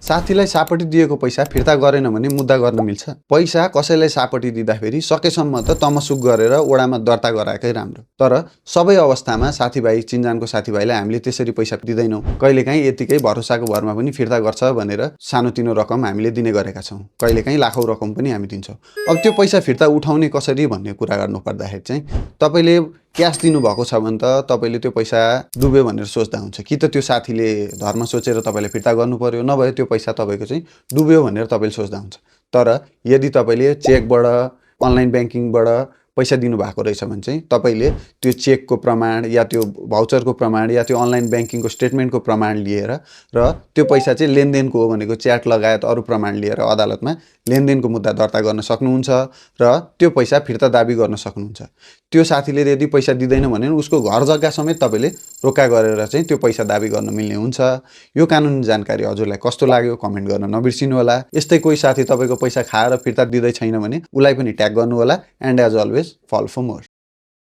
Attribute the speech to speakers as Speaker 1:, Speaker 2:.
Speaker 1: साथीलाई सापटी दिएको पैसा फिर्ता गरेन भने मुद्दा गर्न मिल्छ। पैसा कसैलाई सापटी दिँदाखेरि सकेसम्म त तमसुक गरेर ओडामा दर्ता गराएकै राम्रो। तर सबै अवस्थामा साथीभाइ चिन्जानको साथीभाइलाई हामीले त्यसरी पैसा दिँदैनौँ। कहिलेकाहीँ यतिकै भरोसाको भरमा पनि फिर्ता गर्छ भनेर सानोतिनो रकम हामीले दिने गरेका छौँ। कहिलेकाहीँ लाखौँ रकम पनि हामी दिन्छौँ। अब त्यो पैसा फिर्ता उठाउने कसरी भन्ने कुरा गर्नु पर्दाखेरि चाहिँ तपाईले क्यास दिनुभएको छ भने त तपाईले त्यो पैसा डुब्यो भनेर सोच्दा हुन्छ कि त त्यो साथीले धर्म सोचेर तपाईलाई फिर्ता गर्नु पर्यो, नभए त्यो पैसा तपाईको चाहिँ डुब्यो भनेर तपाईले सोच्दा हुन्छ। तर यदि तपाईले चेकबाट अनलाइन ब्याङ्किङबाट पैसा दिनुभएको रहेछ भने चाहिँ तपाईले त्यो चेकको प्रमाण या त्यो भाउचरको प्रमाण या त्यो अनलाइन ब्याङ्किङको स्टेटमेन्टको प्रमाण लिएर र त्यो पैसा चाहिँ लेनदेनको हो भनेको च्याट लगायत अरू प्रमाण लिएर अदालतमा लेनदेनको मुद्दा दर्ता गर्न सक्नुहुन्छ र त्यो पैसा फिर्ता दाबी गर्न सक्नुहुन्छ। त्यो साथीले यदि पैसा दिँदैन भने उसको घर जग्गा समेत तपाईले रोका गरेर चाहिँ त्यो पैसा दाबी गर्न मिल्ने हुन्छ। यो कानुनी जानकारी हजुरलाई कस्तो लाग्यो कमेन्ट गर्न नबिर्सिनु होला। यस्तै कोही साथी तपाईको पैसा खाएर फिर्ता दिँदै छैन भने उलाई पनि ट्याग गर्नु होला। And as always follow for more.